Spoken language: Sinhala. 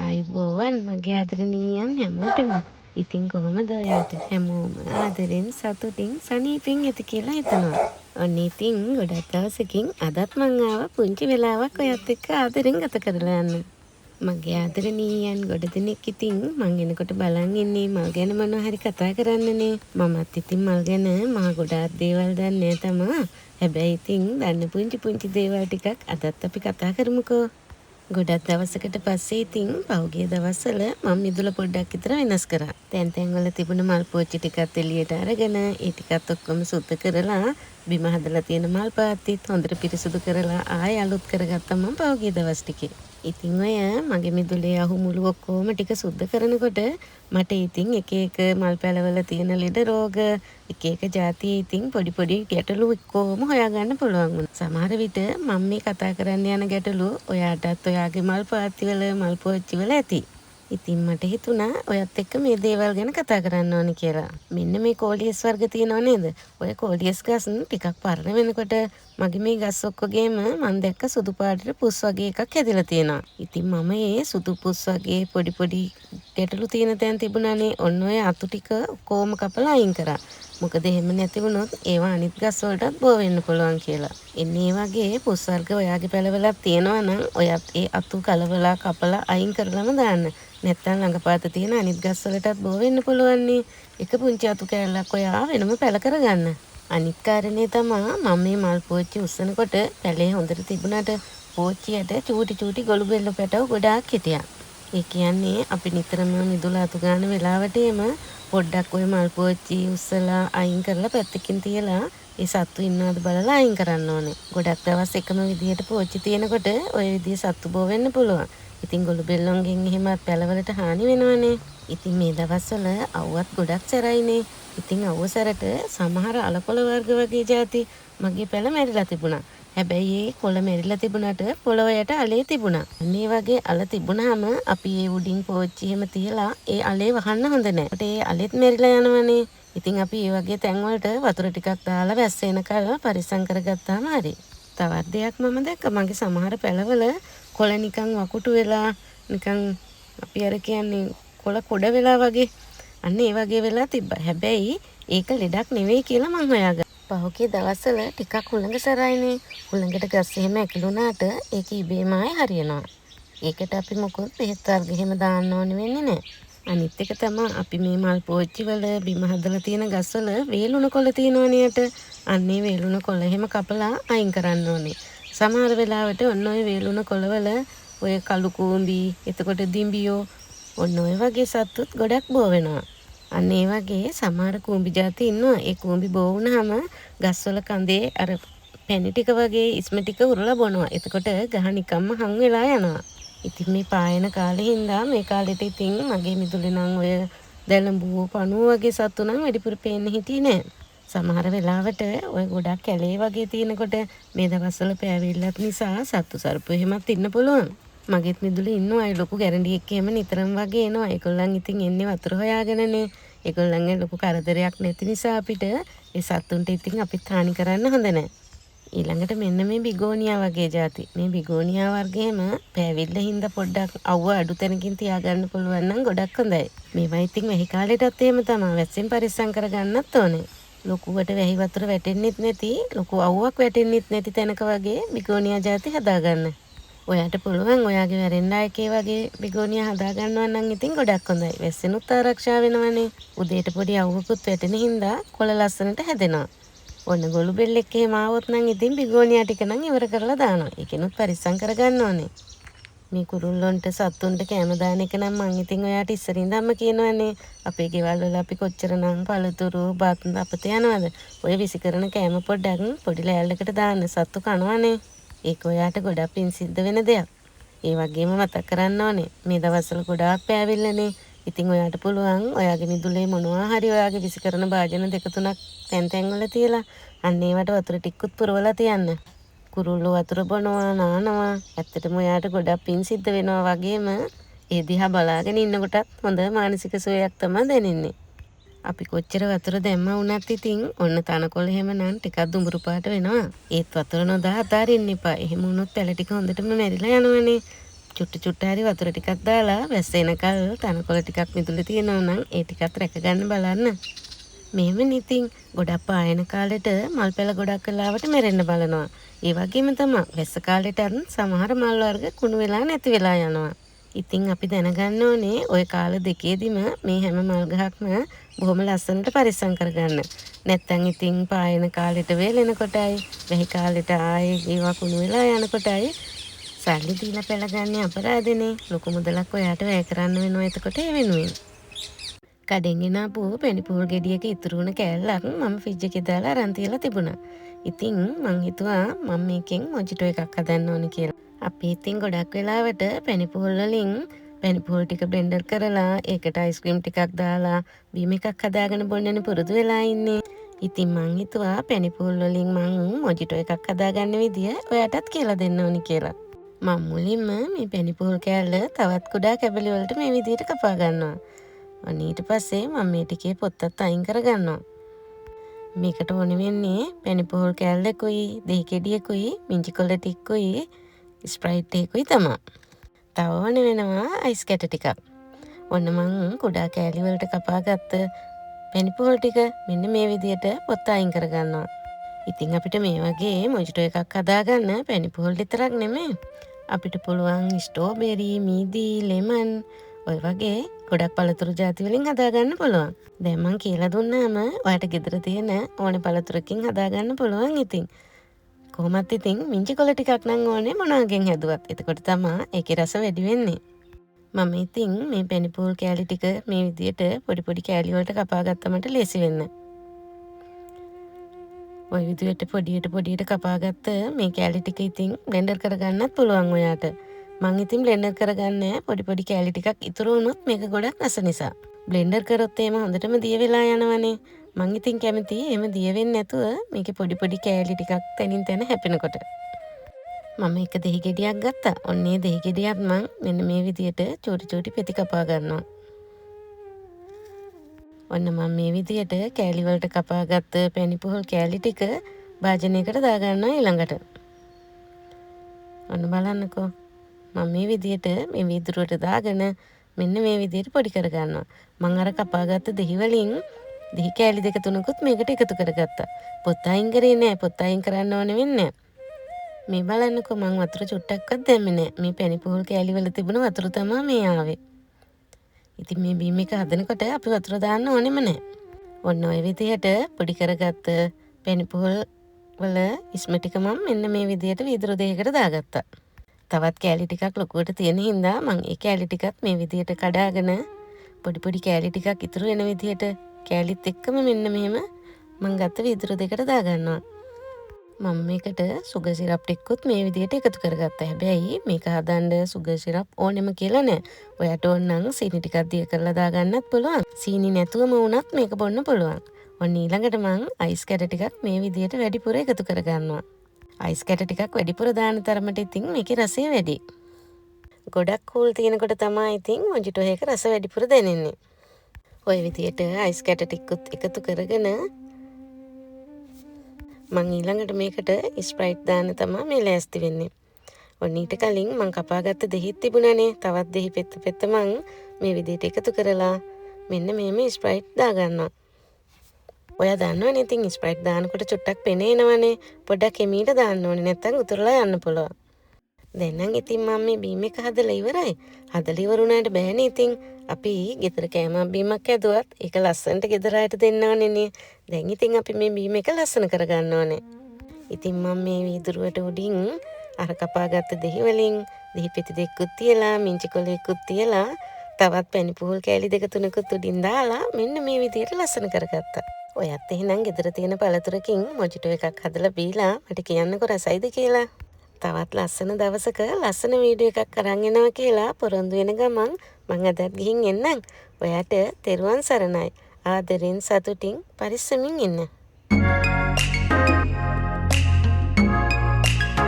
ආයුබෝවන් මගේ ආදරණීයන් හැමෝටම. ඉතින් කොහොමද ඔයාට? හැමෝම ආදරෙන් සතුටින් සනීපෙන් ඇති කියලා හිතනවා. ඔන්න ඉතින් ගොඩක් දවසකින් අදත් මං ආවා පුංචි වෙලාවක් ඔයත් එක්ක ආදරෙන් ගත කරලා යන්න. මගේ ආදරණීයන් ගොඩ දෙනෙක් ඉතින් මං එනකොට බලන් ඉන්නේ මල් ගැන මොනවා හරි කතා කරන්නනේ. මමත් ඉතින් මල් ගැන මහා ගොඩාක් දේවල් දන්නේ නෑ තමා. හැබැයි ඉතින් දන්න පුංචි පුංචි දේවල් ටිකක් අදත් අපි කතා කරමුකෝ. ගොඩක් දවසකට පස්සේ ඉතින් පහුගිය දවස්වල මම මිදුල පොඩ්ඩක් විතර වෙනස් කරා. තැන් තැන් වල තිබුණ මල් පෝච්චි ටිකත් එළියට අරගෙන ඒ ටිකත් ඔක්කොම සුද්ධ කරලා බිම හදලා තියෙන මල් පාත්තිත් හොඳට පිරිසුදු කරලා ආයෙ අලුත් කරගත්තා මම පහුගිය දවස් ටිකේ. ඉතින් ඔය මගේ මිදුලේ අහුමුළු ඔක්කොම ටික සුද්ධ කරනකොට මට ඉතින් එක එක මල් පැලවල තියෙන ලෙඩ රෝග එක එක ජාතියේ ඉතින් පොඩි පොඩි ගැටලු ඔක්කොම හොයාගන්න පුළුවන් වුණා. සමහර විට මම මේ කතා කරන්න යන ගැටලු ඔයාටත් ඔයාගේ මල් පාත්තිවල මල් පෝච්චිවල ඇති. ඉතින් මට හිතුණා ඔයත් එක්ක මේ දේවල් ගැන කතා කරන්න ඕනි කියලා. මෙන්න මේ කෝලියස් වර්ග තියෙනව නේද? ඔය කෝලියස් ගස් ටිකක් පරණ වෙනකොට මගේ මේ ගස් ඔක්කොගේම මං දැක්ක සුදු පාටට පුස් වගේ එකක් හැදිලා තියෙනවා. ඉතින් මම ඒ සුදු පුස් වගේ පොඩි පොඩි ගැටලු තියෙන තැන් තිබුණානේ. ඔන්න ඔය අතු ටික ඔක්කොම කපලා අයින් කරා. මොකද එහෙම නැති වුණොත් ඒවා අනිත් ගස් වලටත් බෝ වෙන්න පුළුවන් කියලා. එන්නේ ඒ වගේ පුස් වර්ග ඔයාගේ පැලවලක් තියෙනවා නම් ඔයත් ඒ අතු කලවලා කපලා අයින් කරලම දාන්න. නැත්තම් ළඟපාත තියෙන අනිත් ගස් වලටත් බෝ වෙන්න පුළුවන්නේ. එක පුංචි අතු කෑල්ලක් ඔයා වෙනම පැල කරගන්න. අනිත් කාරණේ තමා මම මේ මල් පෝච්චි උස්සනකොට පැලේ හොඳට තිබුණාට පෝච්චියට චූටි චූටි ගොළු බෙල්ල පැටව් ගොඩාක් හිටියා. ඒ කියන්නේ අපි නිතරම මිදුල අතු ගන්න වෙලාවට එම පොඩ්ඩක් ඔය මල් පෝච්චි උස්සලා අයින් කරලා පැත්තකින් තියලා ඒ සත්තු ඉන්නවද බලලා අයින් කරන්න ඕනේ. ගොඩක් දවස් එකම විදිහට පෝච්චි තියෙනකොට ඔය විදිහේ සත්තු බෝ වෙන්න පුළුවන්. ඉතින් ගොළු බෙල්ලොන්ගෙන් එහෙමත් පැලවලට හානි වෙනවනේ. ඉතින් මේ දවස්වල අවුවත් ගොඩක් සැරයිනේ. ඉතින් අවුව සැරට සමහර අලකොළ වර්ග වගේ ජාති මගේ පැල මැරිලා තිබුණා. හැබැයි ඒ කොළ මැරිලා තිබුණාට පොළොව යට අලේ තිබුණා. අන්න ඒ වගේ අල තිබුණාම අපි ඒ උඩින් පෝච්චි එහෙම තියලා ඒ අලේ වහන්න හොඳ නෑ. ඒකට ඒ අලෙත් මැරිලා යනවනේ. ඉතින් අපි ඒ වගේ තැන් වලට වතුර ටිකක් දාලා වැස්ස එනකල් පරිස්සම් කරගත්තාම හරි. තවත් දෙයක් මම දැක්ක මගේ සමහර පැලවල කොළ නිකන් වකුටු වෙලා නිකන් අපි අර කියන්නේ කොළ කොඩ වෙලා වගේ. අන්න ඒ වගේ වෙලා තිබ්බා. හැබැයි ඒක ලෙඩක් නෙවෙයි කියලා මං හොයාගත්තා. පහුගිය දවස්වල ටිකක් හුළඟ සැරයිනේ. හුළඟට ගස් එහෙම ඇකිලුණාට ඒක ඉබේම ආයෙ හරියනවා. ඒකට අපි මොකොත් බෙහෙත් වර්ග එහෙම දාන්න ඕන වෙන්නේ නෑ. අනිත් එක තමා අපි මේ මල් පෝච්චි වල බිම හදලා තියෙන ගස්වල වේලුණු කොළ තියෙනවනේ යට. අන්න ඒ වේලුණු කොළ එහෙම කපලා අයින් කරන්න ඕනේ. සමහර වෙලාවට ඔන්න ඔය වේලුණු කොළවල ඔය කළු කූඹි, එතකොට දිඹියෝ ඔන්න ඔය වගේ සත්තුත් ගොඩක් බෝ වෙනවා. අන්න ඒ වගේ සමහර කූඹි ජාති ඉන්නවා. ඒ කූඹි බෝ වුණාම ගස්වල කඳේ අර පැණි ටික වගේ ඉස්ම ටික උරලා බොනවා. එතකොට ගහ නිකම්ම හං වෙලා යනවා. ඉතින් මේ පායන කාලේ හින්දා මේ කාලෙට ඉතින් මගේ මිදුලේ නම් ඔය දැලඹුවෝ පණුවෝ වගේ සත්තු නම් වැඩිපුර පේන්න හිටියේ නෑ. සමහර වෙලාවට ඔය ගොඩක් කැලේ වගේ තියෙනකොට මේ දවස්වල පෑවිල්ලත් නිසා සත්තු සර්ප එහෙමත් ඉන්න පුළුවන්. මගෙත් මිදුලේ ඉන්නවා ඒ ලොකු ගැරන්ඩියෙක් එහෙම නිතරම වගේ එනවා. ඒගොල්ලන් ඉතින් එන්නේ වතුර හොයාගෙනනේ. ඒගොල්ලන්ගේ ලොකු කරදරයක් නැති නිසා අපිට ඒ සත්තුන්ට ඉතින් අපිත් හානි කරන්න හොඳ නෑ. ඊළඟට මෙන්න මේ බිගෝනියා වගේ ජාති. මේ බිගෝනියා වර්ගයේම පෑවිල්ල හින්දා පොඩ්ඩක් අවුව අඩු තැනකින් තියාගන්න පුළුවන් නම් ගොඩක් හොඳයි. මේවා ඉතින් වැහි කාලෙටත් එහෙම තමයි. වැස්සෙන් පරිස්සම් කරගන්නත් ඕනේ. ලොකුවට වැහි වතුර වැටෙන්නෙත් නැති, ලොකු අවුවක් වැටෙන්නෙත් නැති තැනක වගේ බිගෝනියා ජාති හදාගන්න. ඔයාට පුළුවන් ඔයාගේ වැරෙන්ඩා එකේ වගේ බිගෝනියා හදාගන්නවා නම් ඉතින් ගොඩක් හොඳයි. වැස්සෙනුත් ආරක්ෂා වෙනවනේ. උදේට පොඩි අවුවකුත් වැටෙන හින්දා කොළ ලස්සනට හැදෙනවා. ඔන්න ගොළු බෙල්ලෙක් එහෙම ආවොත් නම් ඉතින් බිගෝනියා ටික නම් ඉවර කරලා දානවා. ඒකෙනුත් පරිස්සම් කරගන්න ඕනේ. මේ කුරුල්ලොන්ට සත්තුන්ට කෑම දාන එක නම් මං ඉතින් ඔයාට ඉස්සර ඉඳන්ම කියනවනේ. අපේ ගෙවල් වල අපි කොච්චරනම් පළතුරු බත් අපත යනවද? ඔය විසි කරන කෑම පොඩ්ඩක් පොඩි ලෑල්ලකට දාන්න සත්තු කනවනේ. ඒක ඔයාට ගොඩක් පින් සිද්ධ වෙන දෙයක්. ඒ වගේම මතක් කරන්න ඕනේ මේ දවස්වල ගොඩාක් පෑවිල්ලනේ. ඉතින් ඔයාට පුළුවන් ඔයාගේ මිදුලේ මොනවා හරි ඔයාගේ විසි කරන භාජන දෙක තුනක් තැන් තැන් වල තියලා අන්න ඒවට වතුර ටිකකුත් පුරවලා තියන්න. කුරුල්ලෝ වතුර බොනවා නානවා. ඇත්තටම ඔයාට ගොඩක් පින් සිද්ධ වෙනවා වගේම ඒ දිහා බලාගෙන ඉන්නකොටත් හොඳ මානසික සුවයක් තමයි දැනෙන්නේ. අපි කොච්චර වතුර දැම්ම වුණත් ඉතින් ඔන්න තනකොළ එහෙම නම් ටිකක් දුඹුරු පාට වෙනවා. ඒත් වතුර නොදා අතාරින්න එපා. එහෙම වුණොත් පැල ටික හොඳටම මැරිලා යනවනේ. චුට්ට චුට්ට හරි වතුර ටිකක් දාලා වැස්ස එනකල් තනකොළ ටිකක් මිදුලේ තියෙනවා නම් ඒ ටිකත් රැක ගන්න බලන්න. මෙහෙමනේ ඉතින් ගොඩක් පායන කාලෙට මල් පැල ගොඩක් වෙලාවට මැරෙන්න බලනවා. ඒ වගේම තමයි වැස්ස කාලෙටත් සමහර මල් වර්ග කුණු වෙලා නැති වෙලා යනවා. ඉතින් අපි දැනගන්න ඕනේ ඔය කාල දෙකේදීම මේ හැම මල් ගහක්ම බොහොම ලස්සනට පරිස්සම් කරගන්න. නැත්තම් ඉතින් පායන කාලෙට වේලෙන කොටයි, වැහි කාලෙට ආයේ ඒවා කුණු වෙලා යන කොටයි සල්ලි දීලා පැලගන්නේ අපරාධනේ. ලොකු මුදලක් ඔයාට වැය කරන්න වෙනවා එතකොට ඒ වෙනුවෙන්. කඩෙන් ගෙන ආපු පැණි පොල් ගෙඩියක ඉතුරු වුණ කෑල්ලක් මම ෆ්‍රිජ් එකේ දාලා අරන් තියලා තිබුණා. ඉතින් මං හිතුවා මම මේකෙන් මොජිටෝ එකක් හදන්න ඕනේ කියලා. අපි ඉතින් ගොඩක් වෙලාවට පැණි පොල් වලින් පැණි පොල් ටික බ්ලෙන්ඩර් කරලා ඒකට අයිස්ක්‍රීම් ටිකක් දාලා බීම එකක් හදාගෙන බොන්නනේ පුරුදු වෙලා ඉන්නේ. ඉතින් මං හිතුවා පැණි පොල් වලින් මං මොජිටෝ එකක් හදාගන්න විදිය ඔයාටත් කියලා දෙන්න ඕනි කියලා. මං මුලින්ම මේ පැණි පොල් කෑල්ල තවත් කුඩා කැබලි වලට මේ විදියට කපා ගන්නවා. ඔන්න ඊට පස්සේ මම මේ ටිකේ පොත්තත් අයින් කරගන්නවා. මේකට ඕනේ වෙන්නේ පැණි පොල් කෑල්ලකුයි, දෙහි ගෙඩියකුයි, මිංචි කොළ ටිකකුයි, ස්ප්‍රයිට් එකකුයි තමයි. තව ඕනේ වෙනවා අයිස් කැට ටිකක්. ඔන්න මං කුඩා කෑලි වලට කපාගත්ත පැණි පොල් ටික මෙන්න මේ විදියට පොත්ත අයින් කරගන්නවා. ඉතින් අපිට මේ වගේ මොජිටෝ එකක් හදාගන්න පැණි පොල් විතරක් නෙමෙයි. අපිට පුළුවන් ස්ට්‍රෝබෙරි, මීදි, ලෙමන් ඔය වගේ ගොඩක් පළතුරු ජාති වලින් හදාගන්න පුළුවන්. දැන් මං කියලා දුන්නාම ඔයාට ගෙදර තියෙන ඕනේ පළතුරකින් හදාගන්න පුළුවන් ඉතින්. කොහොමත් ඉතින් මිංචි කොළ ටිකක් නම් ඕනේ මොනවාගෙන් හැදුවත්. එතකොට තමා ඒකේ රස වැඩි වෙන්නේ. මම ඉතින් මේ පැණි පොල් කෑලි ටික මේ විදියට පොඩි පොඩි කෑලි වලට කපා ගත්තා මට ලේසි වෙන්න. ඔය විදියට පොඩියට පොඩියට කපාගත්ත මේ කෑලි ටික ඉතින් බ්ලෙන්ඩර් කරගන්නත් පුළුවන් ඔයාට. මං ඉතින් බ්ලෙන්ඩර් කරගන්නේ පොඩි පොඩි කෑලි ටිකක් ඉතුරු වුණොත් මේක ගොඩක් රස නිසා. බ්ලෙන්ඩර් කරොත් එහෙම හොඳටම දිය වෙලා යනවනේ. මං ඉතින් කැමති එහෙම දිය වෙන්නේ නැතුව මේකේ පොඩි පොඩි කෑලි ටිකක් තැනින් තැන හැපෙනකොට. මම එක දෙහි ගෙඩියක් ගත්තා. ඔන්න ඒ දෙහි ගෙඩියත් මං මෙන්න මේ විදියට චූටි චූටි පෙති කපා ගන්නවා. ඔන්න මම මේ විදියට කෑලි වලට කපාගත්ත පැණි පොල් කෑලි ටික භාජනයකට දාගන්නවා ඊළඟට. ඔන්න බලන්නකෝ. මම මේ විදියට මේ වීදුරුවට දාගෙන මෙන්න මේ විදියට පොඩි කරගන්නවා. මං අර කපාගත්ත දෙහි වලින් දෙහි කෑලි දෙක තුනකුත් මේකට එකතු කරගත්තා. පොත් අයින් කරේ නෑ. පොත් අයින් කරන්න ඕනේ වෙන්නේ නෑ. මේ බලන්නකෝ මං වතුර චුට්ටක්වත් දැම්මේ නෑ. මේ පැණි පොල් කෑලි වල තිබුණ වතුර තමා මේ ආවේ. ඉතින් මේ බීම් එක හදනකොට අපි වතුර දාන්න ඕනෙම නෑ. ඔන්න ඔය විදිහට පොඩි කරගත්ත පැණි පොල් වල ඉස්ම ටික මම මෙන්න මේ විදිහට වීදුරු දෙකකට දාගත්තා. තවත් කෑලි ටිකක් ලොකුවට තියෙන හින්දා මං ඒ කෑලි ටිකත් මේ විදිහට කඩාගෙන පොඩි පොඩි කෑලි ටිකක් ඉතුරු වෙන විදිහට කෑලිත් එක්කම මෙන්න මෙහෙම මං ගත්ත වීදුරු දෙකට දාගන්නවා. මම මේකට සුගර් සිරප් ටිකකුත් මේ විදිහට එකතු කරගත්තා. හැබැයි මේක හදන්න සුගර් සිරප් ඕනෙම කියලා නෑ. ඔයාට ඕන නම් සීනි ටිකක් දිය කරලා දාගන්නත් පුළුවන්. සීනි නැතුවම වුණත් මේක බොන්න පුළුවන්. ඔන්න ඊළඟට මං අයිස් කැට ටිකක් මේ විදිහට වැඩිපුර එකතු කරගන්නවා. අයිස් කැට ටිකක් වැඩිපුර දාන තරමට ඉතින් මේකේ රසය වැඩි. ගොඩක් කූල් තියෙනකොට තමයි ඉතින් මොජිටෝ එක රස වැඩිපුර දැනෙන්නේ. ඔය විදිහට අයිස් කැට ටිකකුත් එකතු කරගෙන මං ඊළඟට මේකට ස්ප්‍රයිට් දාන්න තමා මේ ලෑස්ති වෙන්නේ. ඔන්න ඊට කලින් මං කපාගත්ත දෙහිත් තිබුණානේ. තවත් දෙහි පෙත්ත පෙත්ත මං මේ විදිහට එකතු කරලා මෙන්න මෙහෙම ස්ප්‍රයිට් දාගන්නවා. ඔයා දන්නවනේ ඉතින් ස්ප්‍රයිට් දානකොට චුට්ටක් පෙන එනවනේ. පොඩ්ඩක් හිමීට දාන්න ඕනේ නැත්තම් උතුරලා යන්න පුළුවන්. දැන් නම් ඉතින් මම මේ බීම් එක හදලා ඉවරයි. හදලා ඉවර වුණාට බෑනේ ඉතින්. අපි ගෙදර කෑමක් බීමක් හැදුවත් ඒක ලස්සනට ගෙදර අයට දෙන්න ඕනේනේ. දැන් ඉතින් අපි මේ බීම් එක ලස්සන කරගන්න ඕනේ. ඉතින් මම මේ වීදුරුවට උඩින් අර කපාගත්ත දෙහි වලින් දෙහි පෙති දෙකකුත් තියලා මිංචි කොළයකුත් තියලා තවත් පැණි පුහුල් කෑලි දෙක තුනකුත් උඩින් දාලා මෙන්න මේ විදියට ලස්සන කරගත්තා. ඔයත් එහෙනම් ගෙදර තියෙන පළතුරකින් මොජිටෝ එකක් හදලා බීලා මට කියන්නකෝ රසයිද කියලා. තවත් ලස්සන දවසක ලස්සන වීඩියෝ එකක් අරන් එනවා කියලා පොරොන්දු වෙන ගමන් මං අදත් ගිහින් එන්නම්. ඔයාට තෙරුවන් සරණයි. ආදරෙන් සතුටින් පරිස්සමින් ඉන්න.